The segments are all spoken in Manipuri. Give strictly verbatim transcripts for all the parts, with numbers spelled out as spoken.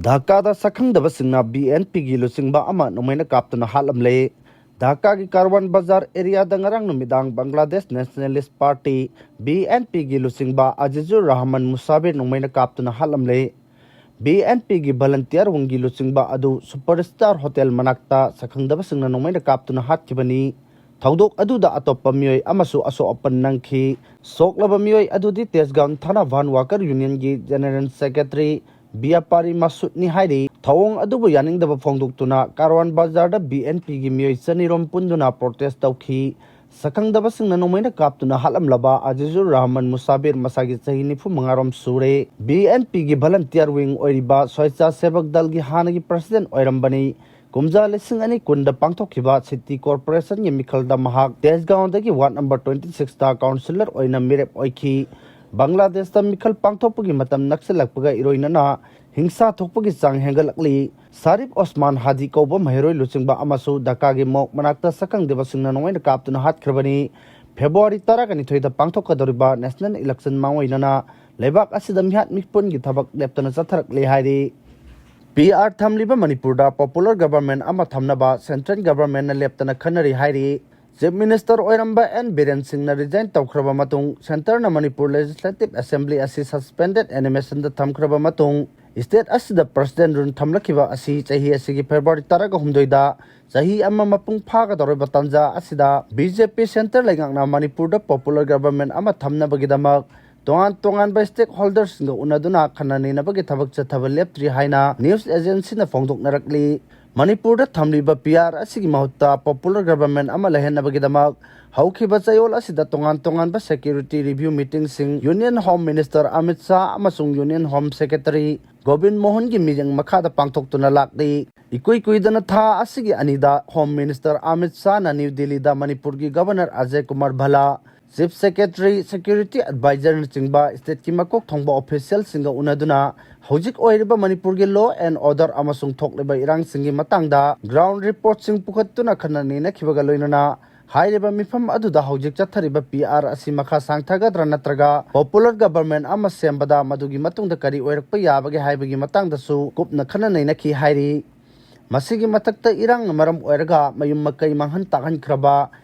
ꯙꯥꯀꯥꯗ ꯁꯛꯈꯪꯗꯕꯁꯤꯡꯅ ꯕꯤ ꯑꯦꯟ ꯄꯤꯒꯤ ꯂꯨꯆꯤꯡꯕ ꯑꯃ ꯅꯣꯡꯃꯩꯅ ꯀꯥꯞꯇꯨꯅ ꯍꯥꯠꯂꯝꯂꯦ꯫ ꯙꯥꯀꯥꯒꯤ ꯀꯥꯔꯋꯥꯟ ꯕꯖꯥꯔ ꯑꯦꯔꯤꯌꯥꯗ ꯉꯔꯥꯡ ꯅꯨꯃꯤꯗꯥꯡ Bangladesh nationalist party, B N ꯄꯤꯒꯤ ꯂꯨꯆꯤꯡꯕ ꯑꯖꯤꯖꯨꯔ ꯔꯍꯃꯟ ꯃꯨꯁꯥꯕꯤꯔ ꯅꯣꯡꯃꯩꯅ ꯀꯥꯞꯇꯨꯅ ꯍꯥꯠꯂꯝꯂꯦ꯫ ꯕꯤ ꯑꯦꯟ ꯄꯤꯒꯤ ꯚꯂꯟꯇꯤꯌꯔ ꯋꯤꯡꯒꯤ ꯂꯨꯆꯤꯡꯕ ꯑꯗꯨ ꯁꯨꯄꯔ ꯁ꯭ꯇꯥꯔ ꯍꯣꯇꯦꯜ ꯃꯅꯥꯛꯇ ꯁꯛꯈꯪꯗꯕꯁꯤꯡꯅ ꯅꯣꯡꯃꯩꯅ ꯀꯥꯞꯇꯨꯅ ꯍꯥꯠꯈꯤꯕꯅꯤ꯫ ꯊꯧꯗꯣꯛ ꯑꯗꯨꯗ ꯑꯇꯣꯞꯄ ꯃꯤꯑꯣꯏ ꯑꯃꯁꯨ ꯑꯁꯣꯛ ꯑꯄꯟ ꯅꯪꯈꯤ꯫ ꯁꯣꯛꯂꯕ ꯃꯤꯑꯣꯏ ꯑꯗꯨꯗꯤ ꯇꯦꯖꯒꯥꯎꯟ ꯊꯥꯅꯥ ꯚꯥꯟ ꯋꯥꯀꯔ ꯌꯨꯅꯤꯌꯟꯒꯤ ꯖꯦꯅꯦꯔꯦꯜ ꯁꯦꯀ꯭ꯔꯦꯇꯔꯤ ꯕꯤꯌꯥꯄꯥꯔꯤ ꯃꯁꯨꯗꯅꯤ ꯍꯥꯏꯔꯤ꯫ ꯊꯧꯑꯣꯡ ꯑꯗꯨꯕꯨ ꯌꯥꯅꯤꯡꯗꯕ ꯐꯣꯡꯗꯣꯛꯇꯨꯅ ꯀꯥꯔꯋꯥꯟ ꯕꯖꯥꯔꯗ ꯕꯤ ꯑꯦꯟ ꯄꯤꯒꯤ ꯃꯤꯑꯣꯏ ꯆꯅꯤꯔꯣꯝ ꯄꯨꯟꯗꯨꯅ ꯄ꯭ꯔꯣꯇꯦꯁ ꯇꯧꯈꯤ꯫ ꯁꯛꯈꯪꯗꯕꯁꯤꯡꯅ ꯅꯣꯡꯃꯩꯅ ꯀꯥꯞꯇꯨꯅ ꯍꯥꯠꯂꯝꯂꯕ ꯑꯖꯤꯖꯨꯔ ꯔꯍꯃꯟ ꯃꯨꯁꯥꯕꯤꯔ ꯃꯁꯥꯒꯤ ꯆꯍꯤ ꯅꯤꯐꯨ ꯃꯉꯥꯔꯣꯝ ꯁꯨꯔꯦ꯫ ꯕꯤ ꯑꯦꯟ ꯄꯤꯒꯤ ꯚꯂꯟꯇꯤꯌꯔ ꯋꯤꯡ ꯑꯣꯏꯔꯤꯕ ꯁ꯭ꯋꯦꯆꯥ ꯁꯦꯕꯛ ꯗꯜꯒꯤ ꯍꯥꯟꯅꯒꯤ ꯄ꯭ꯔꯁꯤꯗꯦꯟ ꯑꯣꯏꯔꯝꯕꯅꯤ꯫ ꯀꯨꯝꯖꯥ ꯂꯤꯁꯤꯡ ꯑꯅꯤ ꯀꯨꯟꯗ ꯄꯥꯡꯊꯣꯛꯈꯤꯕ ꯁꯤꯇꯤ ꯀꯣꯔꯄꯣꯔꯦꯁꯟꯒꯤ ꯃꯤꯈꯜꯗ ꯃꯍꯥꯛ ꯇꯦꯖꯒꯥꯎꯟꯗꯒꯤ ꯋꯥꯔꯗ ꯅꯝꯕꯔ ꯇ꯭ꯋꯦꯟꯇꯤ ꯁꯤꯛꯁꯇ ꯀꯥꯎꯟꯁꯤꯂꯔ ꯑꯣꯏꯅ ꯃꯤꯔꯦꯞ ꯑꯣꯏꯈꯤ꯫ ꯕꯪꯒ꯭ꯂꯥꯗꯦꯁꯇ ꯃꯤꯈꯜ ꯄꯥꯡꯊꯣꯛꯄꯒꯤ ꯃꯇꯝ ꯅꯛꯁꯤꯜꯂꯛꯄꯒ ꯏꯔꯣꯏꯅꯅ ꯍꯤꯡꯁꯥ ꯊꯣꯛꯄꯒꯤ ꯆꯥꯡ ꯍꯦꯟꯒꯠꯂꯛꯂꯤ꯫ ꯁꯥꯔꯤꯐ ꯑꯣꯁꯃꯥꯟ ꯍꯥꯗꯤ ꯀꯧꯕ ꯃꯍꯩꯔꯣꯏ ꯂꯨꯆꯤꯡꯕ ꯑꯃꯁꯨ ꯙꯥꯀꯥꯒꯤ ꯃꯣꯛ ꯃꯅꯥꯛꯇ ꯁꯛꯈꯪꯗꯕꯁꯤꯡꯅ ꯅꯣꯡꯃꯩꯅ ꯀꯥꯞꯇꯨꯅ ꯍꯥꯠꯈ꯭ꯔꯕꯅꯤ꯫ ꯐꯦꯕ꯭ꯔꯨꯋꯥꯔꯤ ꯇꯔꯥꯒ ꯅꯤꯊꯣꯏꯗ ꯄꯥꯡꯊꯣꯛꯀꯗꯧꯔꯤꯕ ꯅꯦꯁꯅꯦꯜ ꯏꯂꯦꯛꯁꯟ ꯃꯥꯡꯑꯣꯏꯅꯅ ꯂꯩꯕꯥꯛ ꯑꯁꯤꯗ ꯃꯤꯍꯥꯠ ꯃꯤꯄꯨꯟꯒꯤ ꯊꯕꯛ ꯂꯦꯞꯇꯅ ꯆꯠꯊꯔꯛꯂꯤ ꯍꯥꯏꯔꯤ꯫ ꯄꯤ ꯑꯥꯔ ꯊꯝꯂꯤꯕ ꯃꯅꯤꯄꯨꯔꯗ ꯄꯣꯄꯨꯂꯔ ꯒꯚꯔꯟꯃꯦꯟꯠ ꯑꯃ ꯊꯝꯅꯕ ꯁꯦꯟꯇ꯭ꯔꯦꯜ ꯒꯚꯔꯟꯃꯦꯟꯠꯅ ꯂꯦꯞꯇꯅ ꯈꯟꯅꯔꯤ ꯍꯥꯏꯔꯤ꯫ ꯆꯤꯐ ꯃꯤꯅꯤꯁꯇꯔ ꯑꯣꯏꯔꯝꯕ ꯑꯦꯟ ꯕꯤꯔꯦꯟ ꯁꯤꯡꯅ ꯔꯤꯖꯥꯏꯟ ꯇꯧꯈ꯭ꯔꯕ ꯃꯇꯨꯡ, ꯁꯦꯟꯇꯔꯅ ꯃꯅꯤꯄꯨꯔ ꯂꯦꯖꯤꯁꯂꯦꯇꯤꯚ ꯑꯦꯁꯦꯝꯕ꯭ꯂꯤ ꯑꯁꯤ ꯁꯁꯄꯦꯟꯗꯦꯗ ꯑꯦꯅꯤꯃꯦꯁꯟꯗ ꯊꯝꯈ꯭ꯔꯕ ꯃꯇꯨꯡ, ꯁ꯭ꯇꯦꯠ ꯑꯁꯤꯗ ꯄ꯭ꯔꯁꯤꯗꯦꯟꯠ ꯔꯨꯜ ꯊꯝꯂꯛꯈꯤꯕ ꯑꯁꯤ ꯆꯍꯤ ꯑꯁꯤꯒꯤ ꯐꯦꯕ꯭ꯔꯨꯋꯥꯔꯤ ꯇꯔꯥꯒ ꯍꯨꯝꯗꯣꯏꯗ ꯆꯍꯤ ꯑꯃ ꯃꯄꯨꯡ ꯐꯥꯒꯗꯧꯔꯤꯕ ꯇꯥꯟꯖꯥ ꯑꯁꯤꯗ ꯕꯤ ꯖꯦ ꯄꯤ ꯁꯦꯟꯇꯔ ꯂꯩꯉꯥꯛꯅ ꯃꯅꯤꯄꯨꯔꯗ ꯄꯣꯄꯨꯂꯔ ꯒꯚꯔꯟꯃꯦꯟꯠ ꯑꯃ ꯊꯝꯅꯕꯒꯤꯗꯃꯛ ꯇꯣꯉꯥꯟ ꯇꯣꯉꯥꯟꯕ ꯁ꯭ꯇꯦꯛ ꯍꯣꯜꯗꯔꯁꯤꯡꯒ ꯎꯅꯗꯨꯅ ꯈꯟꯅ ꯅꯩꯅꯕꯒꯤ ꯊꯕꯛ ꯆꯠꯊꯕ ꯂꯦꯞꯇ꯭ꯔꯤ ꯍꯥꯏꯅ ꯅ꯭ꯌꯨꯁ ꯑꯦꯖꯦꯟꯁꯤꯅ ꯐꯣꯡꯗꯣꯛꯅꯔꯛꯂꯤ꯫ ꯃꯅꯤꯄꯨꯔꯗ ꯊꯝꯂꯤꯕ ꯄꯤ ꯑꯥꯔ ꯑꯁꯤꯒꯤ ꯃꯍꯨꯠꯇ ꯄꯣꯄꯨꯂꯔ ꯒꯚꯔꯟꯃꯦꯟꯠ ꯑꯃ ꯂꯩꯍꯟꯅꯕꯒꯤꯗꯃꯛ ꯍꯧꯈꯤꯕ ꯆꯌꯣꯜ ꯑꯁꯤꯗ ꯇꯣꯉꯥꯟ ꯇꯣꯉꯥꯟꯕ ꯁꯦꯀ꯭ꯌꯨꯔꯤꯇꯤ ꯔꯤꯚ꯭ꯌꯨ ꯃꯤꯇꯤꯡꯁꯤꯡ union home minister Amit Shah ꯑꯃꯁꯨꯡ ꯌꯨꯅꯤꯌꯟ ꯍꯣꯝ ꯁꯦꯀ꯭ꯔꯦꯇꯔꯤ ꯒꯣꯕꯤꯟ ꯃꯣꯍꯟꯒꯤ ꯃꯤꯠꯌꯦꯡ ꯃꯈꯥꯗ ꯄꯥꯡꯊꯣꯛꯇꯨꯅ ꯂꯥꯛꯂꯤ꯫ ꯏꯀꯨꯏ ꯀꯨꯏꯗꯅ ꯊꯥ ꯑꯁꯤꯒꯤ ꯑꯅꯤꯗ ꯍꯣꯝ ꯃꯤꯅꯤꯁꯇꯔ ꯑꯃꯤꯠ ꯁꯥꯍꯅ ꯅ꯭ꯌꯨ ꯗꯤꯜꯂꯤꯗ ꯃꯅꯤꯄꯨꯔꯒꯤ governor Ajay Kumar Bhalla, chief secretary, security ꯑꯦꯗꯚꯥꯏꯖꯔꯅꯆꯤꯡꯕ ꯁ꯭ꯇꯦꯠꯀꯤ ꯃꯀꯣꯛ ꯊꯣꯡꯕ ꯑꯣꯐꯤꯁꯤꯌꯦꯜꯁꯤꯡꯒ ꯎꯅꯗꯨꯅ ꯍꯧꯖꯤꯛ ꯑꯣꯏꯔꯤꯕ ꯃꯅꯤꯄꯨꯔꯒꯤ ꯂꯣ ꯑꯦꯟ ꯑꯣꯔꯗꯔ ꯑꯃꯁꯨꯡ ꯊꯣꯛꯂꯤꯕ ꯏꯔꯥꯡꯁꯤꯡꯒꯤ ꯃꯇꯥꯡꯗ ꯒ꯭ꯔꯥꯎꯟꯗ ꯔꯤꯄꯣꯔꯠꯁꯤꯡ ꯄꯨꯈꯠꯇꯨꯅ ꯈꯟꯅ ꯅꯩꯅꯈꯤꯕꯒ ꯂꯣꯏꯅꯅ ꯍꯥꯏꯔꯤꯕ ꯃꯤꯐꯝ ꯑꯗꯨꯗ ꯍꯧꯖꯤꯛ ꯆꯠꯊꯔꯤꯕ ꯄꯤ ꯑꯥꯔ ꯑꯁꯤ ꯃꯈꯥ ꯁꯥꯡꯊꯒꯗ꯭ꯔꯥ ꯅꯠꯇ꯭ꯔꯒ popular government ꯑꯃ ꯁꯦꯝꯕꯗ ꯃꯗꯨꯒꯤ ꯃꯇꯨꯡꯗ ꯀꯔꯤ ꯑꯣꯏꯔꯛꯄ ꯌꯥꯕꯒꯦ ꯍꯥꯏꯕꯒꯤ ꯃꯇꯥꯡꯗꯁꯨ ꯀꯨꯞꯅ ꯈꯟꯅ ꯅꯩꯅꯈꯤ ꯍꯥꯏꯔꯤ꯫ ꯃꯁꯤꯒꯤ ꯃꯊꯛꯇ ꯏꯔꯥꯡꯅ ꯃꯔꯝ ꯑꯣꯏꯔꯒ ꯃꯌꯨꯝ ꯃꯀꯩ ꯃꯥꯡꯍꯟ ꯇꯥꯛꯍꯟꯈ꯭ꯔꯕ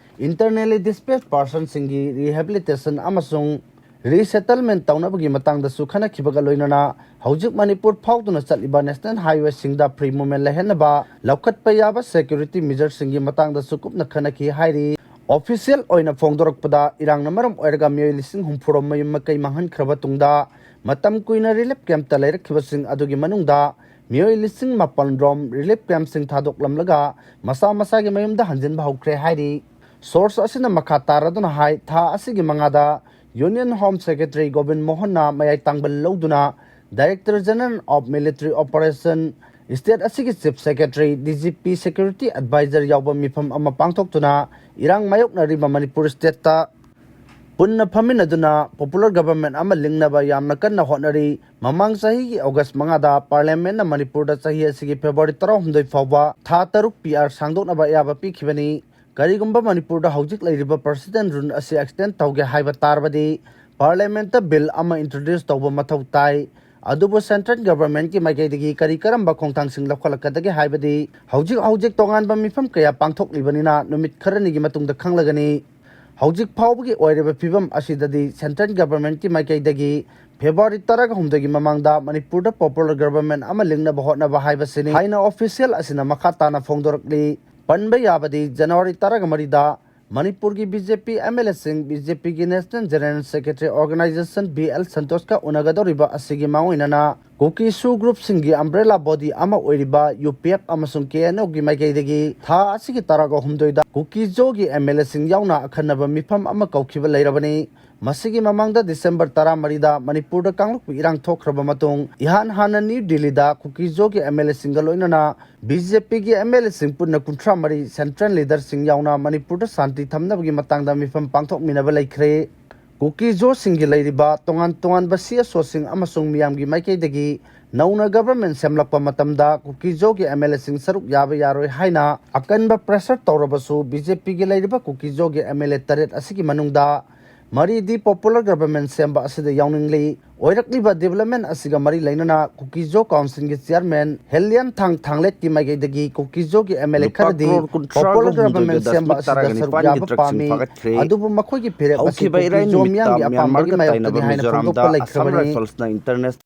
internally displaced personꯁꯤꯡꯒꯤ rehabilitation ꯑꯃꯁꯨꯡ resettlement ꯇꯧꯅꯕꯒꯤ ꯃꯇꯥꯡꯗꯁꯨ ꯈꯟꯅꯈꯤꯕꯒ ꯂꯣꯏꯅꯅ ꯍꯧꯖꯤꯛ ꯃꯅꯤꯄꯨꯔ ꯐꯥꯎꯗꯨꯅ ꯆꯠꯂꯤꯕ national highwayꯁꯤꯡꯗ free movement ꯂꯩꯍꯟꯅꯕ ꯂꯧꯈꯠꯄ ꯌꯥꯕ security measureꯁꯤꯡꯒꯤ ꯃꯇꯥꯡꯗꯁꯨ ꯀꯨꯞꯅ ꯈꯟꯅꯈꯤ ꯍꯥꯏꯔꯤ꯫ Official ꯑꯣꯏꯅ ꯐꯣꯡꯗꯣꯔꯛꯄꯗ ꯏꯔꯥꯡꯅ ꯃꯔꯝ ꯑꯣꯏꯔꯒ ꯃꯤꯑꯣꯏ ꯂꯤꯁꯤꯡ ꯍꯨꯝꯐꯨ ꯔꯣꯝ ꯃꯌꯨꯝ ꯃꯀꯩ ꯃꯥꯡꯍꯟꯈ꯭ꯔꯕ ꯇꯨꯡꯗ ꯃꯇꯝ ꯀꯨꯏꯅ relief campꯇ ꯂꯩꯔꯛꯈꯤꯕꯁꯤꯡ ꯑꯗꯨꯒꯤ ꯃꯅꯨꯡꯗ ꯃꯤꯑꯣꯏ ꯂꯤꯁꯤꯡ ꯃꯥꯄꯜ ꯔꯣꯝ relief campꯁꯤꯡ ꯊꯥꯗꯣꯛꯂꯝꯂꯒ ꯃꯁꯥ ꯃꯁꯥꯒꯤ ꯃꯌꯨꯝꯗ ꯍꯟꯖꯤꯟꯕ ꯍꯧꯈ꯭ꯔꯦ ꯍꯥꯏꯔꯤ꯫ Source ꯑꯁꯤꯅ ꯃꯈꯥ ꯇꯥꯔꯗꯨꯅ ꯍꯥꯏ, ꯊꯥ ꯑꯁꯤꯒꯤ ꯃꯉꯥꯗ Union Home Secretary ꯒꯣꯕꯤꯟ ꯃꯣꯍꯟꯅ ꯃꯌꯥꯏ ꯇꯥꯡꯕꯜ ꯂꯧꯗꯨꯅ Director General of Military Operation, state ꯑꯁꯤꯒꯤ Chief Secretary, D G P, Security Advisor ꯌꯥꯎꯕ ꯃꯤꯐꯝ ꯑꯃ ꯄꯥꯡꯊꯣꯛꯇꯨꯅ ꯏꯔꯥꯡ ꯃꯥꯌꯣꯛꯅꯔꯤꯕ ꯃꯅꯤꯄꯨꯔ stateꯇ ꯄꯨꯟꯅ ꯐꯝꯃꯤꯟꯅꯗꯨꯅ popular government ꯑꯃ ꯂꯤꯡꯅꯕ ꯌꯥꯝꯅ ꯀꯟꯅ ꯍꯣꯠꯅꯔꯤ꯫ ꯃꯃꯥꯡ ꯆꯍꯤꯒꯤ August ꯃꯉꯥꯗ Parliamentꯅ ꯃꯅꯤꯄꯨꯔꯗ ꯆꯍꯤ ꯑꯁꯤꯒꯤ February ꯇꯔꯥꯍꯨꯝꯗꯣꯏ ꯐꯥꯎꯕ ꯊꯥ ꯇꯔꯨꯛ P R ꯁꯥꯡꯗꯣꯛꯅꯕ ꯑꯌꯥꯕ ꯄꯤꯈꯤꯕꯅꯤ꯫ ꯀꯔꯤꯒꯨꯝꯕ ꯃꯅꯤꯄꯨꯔꯗ ꯍꯧꯖꯤꯛ ꯂꯩꯔꯤꯕ President rule ꯑꯁꯤ extend ꯇꯧꯒꯦ ꯍꯥꯏꯕ ꯇꯥꯔꯕꯗꯤ, Parliamentꯇ bill ꯑꯃ introduce ꯇꯧꯕ ꯃꯊꯧ ꯇꯥꯏ꯫ ꯑꯗꯨꯕꯨ central governmentꯀꯤ ꯃꯥꯏꯀꯩꯗꯒꯤ ꯀꯔꯤ ꯀꯔꯝꯕ ꯈꯣꯡꯊꯥꯡꯁꯤꯡ ꯂꯧꯈꯠꯂꯛꯀꯗꯒꯦ ꯍꯥꯏꯕꯗꯤ ꯍꯧꯖꯤꯛ ꯍꯧꯖꯤꯛ ꯇꯣꯉꯥꯟꯕ ꯃꯤꯐꯝ ꯀꯌꯥ ꯄꯥꯡꯊꯣꯛꯂꯤꯕꯅꯤꯅ ꯅꯨꯃꯤꯠ ꯈꯔꯅꯤꯒꯤ ꯃꯇꯨꯡꯗ ꯈꯪꯂꯒꯅꯤ꯫ ꯍꯧꯖꯤꯛ ꯐꯥꯎꯕꯒꯤ ꯑꯣꯏꯔꯤꯕ ꯐꯤꯕꯝ ꯑꯁꯤꯗꯗꯤ central governmentꯀꯤ ꯃꯥꯏꯀꯩꯗꯒꯤ February ꯇꯔꯥꯍꯨꯝꯗꯣꯏꯒꯤ ꯃꯃꯥꯡꯗ ꯃꯅꯤꯄꯨꯔꯗ popular government ꯑꯃ ꯂꯤꯡꯅꯕ ꯍꯣꯠꯅꯕ ꯍꯥꯏꯕꯁꯤꯅꯤ ꯍꯥꯏꯅ official ꯑꯁꯤꯅ ꯃꯈꯥ ꯇꯥꯅ ꯐꯣꯡꯗꯣꯔꯛꯂꯤ꯫ ꯄꯟꯕ ꯌꯥꯕꯗꯤ January ꯇꯔꯥꯃꯔꯤꯗ ꯃꯅꯤꯄꯨꯔꯒꯤ B J P M L Aꯁꯤꯡ B J Pꯒꯤ National General Secretary Organization B L ꯁꯟꯇꯣꯁꯀ ꯎꯅꯒꯗꯧꯔꯤꯕ ꯑꯁꯤꯒꯤ ꯃꯥꯡꯑꯣꯏꯅꯅ ꯀꯨꯀꯤ ꯁꯨ groupꯁꯤꯡꯒꯤ umbrella body ꯑꯃ ꯑꯣꯏꯔꯤꯕ U P F ꯑꯃꯁꯨꯡ K N Oꯒꯤ ꯃꯥꯏꯀꯩꯗꯒꯤ ꯊꯥ ꯑꯁꯤꯒꯤ ꯇꯔꯥꯒ ꯍꯨꯝꯗꯣꯏꯗ ꯀꯨꯀꯤ ꯖꯣꯒꯤ M L Aꯁꯤꯡ ꯌꯥꯎꯅ ꯑꯈꯟꯅꯕ ꯃꯤꯐꯝ ꯑꯃ ꯀꯧꯈꯤꯕ ꯂꯩꯔꯕꯅꯤ꯫ ꯃꯁꯤꯒꯤ ꯃꯃꯥꯡꯗ December ꯇꯔꯥꯃꯔꯤꯗ ꯃꯅꯤꯄꯨꯔꯗ ꯀꯥꯡꯂꯨꯞꯀꯤ ꯏꯔꯥꯡ ꯊꯣꯛꯈ꯭ꯔꯕ ꯃꯇꯨꯡ ꯏꯍꯥꯟ ꯍꯥꯟꯅ New Delhiꯗ ꯀꯨꯀꯤ ꯖꯣꯒꯤ M L Aꯁꯤꯡꯒ ꯂꯣꯏꯅꯅ B J Pꯒꯤ M L Aꯁꯤꯡ ꯄꯨꯟꯅ ꯀꯨꯟꯊ꯭ꯔꯥ ꯃꯔꯤ central leaderꯁꯤꯡ ꯌꯥꯎꯅ ꯃꯅꯤꯄꯨꯔꯗ ꯁꯥꯟꯇꯤ ꯊꯝꯅꯕꯒꯤ ꯃꯇꯥꯡꯗ ꯃꯤꯐꯝ ꯄꯥꯡꯊꯣꯛꯃꯤꯟꯅꯕ ꯂꯩꯈ꯭ꯔꯦ꯫ ꯀꯨꯀꯤ-ꯖꯣꯁꯤꯡꯒꯤ ꯂꯩꯔꯤꯕ ꯇꯣꯉꯥꯟ ꯇꯣꯉꯥꯟꯕ ꯁꯤ ꯑꯦꯁ ꯑꯣꯁꯤꯡ ꯑꯃꯁꯨꯡ ꯃꯤꯌꯥꯝꯒꯤ ꯃꯥꯏꯀꯩꯗꯒꯤ ꯅꯧꯅ ꯒꯚꯔꯟꯃꯦꯟ ꯁꯦꯝꯂꯛꯄ ꯃꯇꯝꯗ ꯀꯨꯀꯤ-ꯖꯣꯒꯤ ꯑꯦꯝ ꯑꯦꯜ ꯑꯦꯁꯤꯡ ꯁꯔꯨꯛ ꯌꯥꯕ ꯌꯥꯔꯣꯏ ꯍꯥꯏꯅ ꯑꯀꯟꯕ ꯄ꯭ꯔꯦꯁꯔ ꯇꯧꯔꯕꯁꯨ, ꯕꯤ ꯖꯦ ꯄꯤꯒꯤ ꯂꯩꯔꯤꯕ ꯀꯨꯀꯤ-ꯖꯣꯒꯤ ꯑꯦꯝ ꯑꯦꯜ ꯑꯦ ꯇꯔꯦꯠ ꯑꯁꯤꯒꯤ ꯃꯅꯨꯡꯗ ꯃꯔꯤꯗꯤ ꯄꯣꯄꯨꯂꯔ ꯒꯚꯔꯟꯃꯦꯟ ꯁꯦꯝꯕ ꯑꯁꯤꯗ ꯌꯥꯎꯅꯤꯡꯂꯤ꯫ ꯑꯣꯏꯔꯛꯂꯤꯕ ꯗꯤꯕꯦꯂꯞꯃꯦꯟ ꯑꯁꯤꯒ ꯃꯔꯤ ꯂꯩꯅꯅ ꯀꯨꯀꯤ-ꯖꯣ ꯀꯥꯎꯟꯁꯤꯜꯒꯤ ꯆꯤꯌꯥꯔꯃꯦꯟ ꯍꯦꯂꯤꯌꯟ ꯊꯥꯡ ꯊꯥꯡꯂꯦꯠꯀꯤ ꯃꯥꯏꯀꯩꯗꯒꯤ ꯀꯨꯀꯤ-ꯖꯣꯒꯤ ꯑꯦꯝ ꯑꯦꯜ ꯑꯦ ꯈꯔꯗꯤ ꯄꯣꯄꯨꯂꯔ ꯒꯚꯔꯟꯃꯦꯟ ꯁꯦꯝꯕ ꯑꯁꯤꯗ ꯁꯔꯨꯛ ꯌꯥꯕ ꯄꯥꯝꯃꯤ꯫ ꯑꯗꯨꯕꯨ ꯃꯈꯣꯏꯒꯤ ꯐꯤꯔꯦꯞ ꯑꯁꯤ ꯀꯨꯀꯤ-ꯖꯣ ꯃꯤꯌꯥꯝꯒꯤ ꯑꯄꯥꯝꯕꯒꯤ ꯃꯥꯌꯣꯛꯇꯅꯤ ꯍꯥꯏꯅ ꯐꯣꯡꯗꯣꯛꯄ ꯂꯩꯈ꯭ꯔꯕꯅꯤ꯫